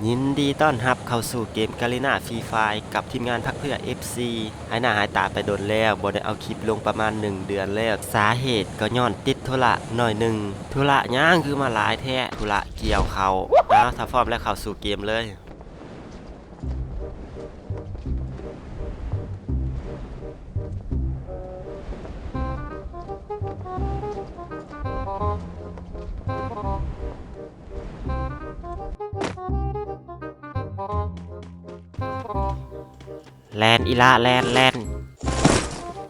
ຍິນດີຕ້ອນຮັບເຂົ້າສູ່ເກມກາລີນາຟຣີຟາຍກັບທີມງານພັກເພື່ອເອັຟຊີ. ຫາຍໜ້າຫາຍຕາໄປດົນແລ້ວ, ບໍ່ໄດ້ເອົາຄລິບລົງປະມານໜຶ່ງເດືອນແລ້ວ. ສາເຫດກໍຍ້ອນຕິດທຸລະໜ້ອຍໜຶ່ງ. ທຸລະຫຍັງຄືມາຫຼາຍແທ້? ທຸລະກ່ຽວເຂົ້າ. ເອົາ, ຖ້າພ້ອມແລ້ວເຂົ້າສູ່ເກມເລີຍ. ແລ່ນອີ່ຫຼ້າ ແລ່ນ ແລ່ນ.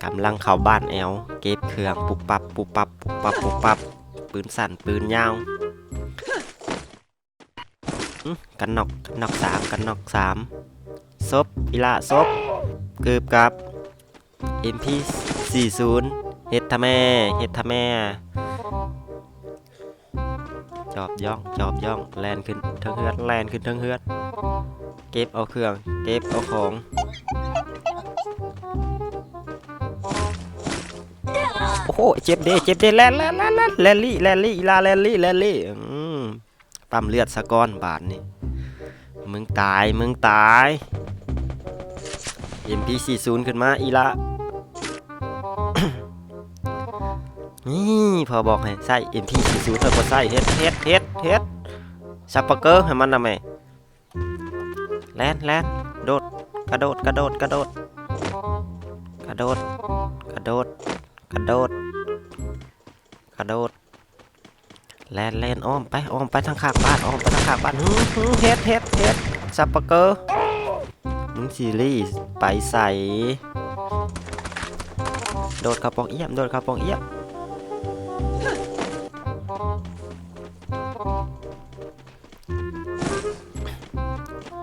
ກຳລັງເຂົ້າບ້ານແອວ ເກັບເຄື່ອງ ປຸບປັບ ປຸບປັບ ປຸບປັບ ປຸບປັບ. ປືນສັ້ນ ປືນຍາວ. ຫຶ ກັນນອກ ກັນນອກສາມ ກັນນອກສາມ. ສົບ ອີ່ຫຼ້າ ສົບ. ກືບກັບ ເອັມພີສີ່ສູນ. ເຮັດທະແມ່ ເຮັດທະແມ່. ຈອບຍ່ອງ ຈອບຍ່ອງ. ແລ່ນຂຶ້ນເທິງເຮືອນ ແລ່ນຂຶ້ນເທິງເຮືອນ. ເກັບເອົາເຄື່ອງ ເກັບເອົາຂອງ. ໂອ້ໂຫ ເຈັບເດ້ ເຈັບເດ້. ແລ່ນ ແລ່ນ ແລ່ນ ແລ່ນ ແລ່ນລີ້ ແລ່ນລີ້ ອີ່ຫຼ້າ ແລ່ນລີ້ ແລ່ນລີ້. ອືມ ປ້ຳເລືອດສາກ່ອນບາດນີ້. ມຶງຕາຍ ມຶງຕາຍ. ເອັມພີສີ່ສູນຂຶ້ນມາ ອີ່ຫຼ້າ. ນີ້ ພໍ່ບອກໃຫ້ໃຊ້ເອັມພີສີ່ສູນ ຂ້ອຍບໍ່ໃຊ້. ເຮັດ ເຮັດ ເຮັດ ເຮັດ. ສະປະເກີໃຫ້ມັນນະແມ່. ແລ່ນ ແລ່ນ. ໂດດ ກະໂດດ ກະໂດດ ກະໂດດ. ກະໂດດ ກະໂດດ ກະໂດດ ກະໂດດ. ແລ່ນ ແລ່ນ ອ້ອມໄປ ອ້ອມໄປທາງຂ້າງບ້ານ ອ້ອມໄປທາງຂ້າງບ້ານ. ຫຶ ຫຶ ເຮັດ ເຮັດ ເຮັດ. ສະປະເກີ ມຶງຊິລີ້ໄປໃສ? ໂດດເຂົ້າປ່ອງອຽມ ໂດດເຂົ້າປ່ອງອຽມ.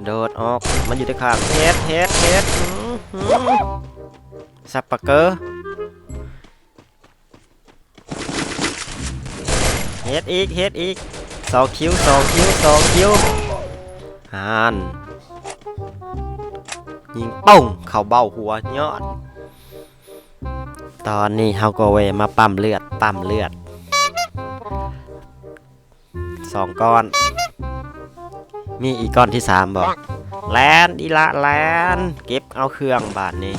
ໂດດອອກ ມັນຢູ່ໃນຂ້າງ. ເຮັດ ເຮັດ ເຮັດ. ຫື ຫື ສະປະເກີ. ເຮັດອີກ ເຮັດອີກ. ສອງຄິວ ສອງຄິວ ສອງຄິວ. ຫັ້ນ ຍິງໂປ້ງ ເຂົ້າເບົ້າຫົວຍ້ອນ. ຕອນນີ້ເຮົາກໍແວ່ມາປ້ຳເລືອດ ປ້ຳເລືອດ. ສອງກ້ອນ. ມີອີກກ້ອນທີສາມບໍ່? ແລ່ນອີ່ຫຼ້າ ແລ່ນ. ເກັບເອົາເຄື່ອງບາດນີ້.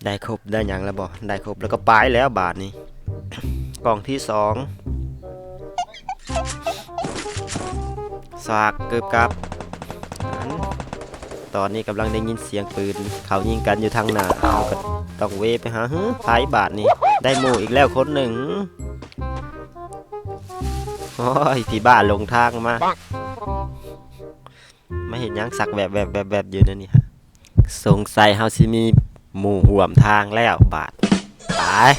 ໄດ້ຄົບໄດ້ຫຍັງແລ້ວບໍ່? ໄດ້ຄົບແລ້ວກໍໄປແລ້ວບາດນີ້. ກ້ອງທີສອງ. ສາກ ກືບກັບ. ຕອນນີ້ກຳລັງໄດ້ຍິນສຽງປືນເຂົາຍິງກັນຢູ່ທາງໜ້າ. ເຮົາກໍຕ້ອງເວໄປຫາ. ຫື ໃຜບາດນີ້? ໄດ້ໝູ່ອີກແລ້ວຄົນໜຶ່ງ. ໂອ້ຍ ຜີບ້າຫຼົງທາງມາ. ມາເຮັດຫຍັງສັກແວບໆໆໆຢູ່ແນວນີ້? ສົງໄສເຮົາຊິມີໝູ່ຮ່ວມທາງແລ້ວບາດ. ຕາຍ.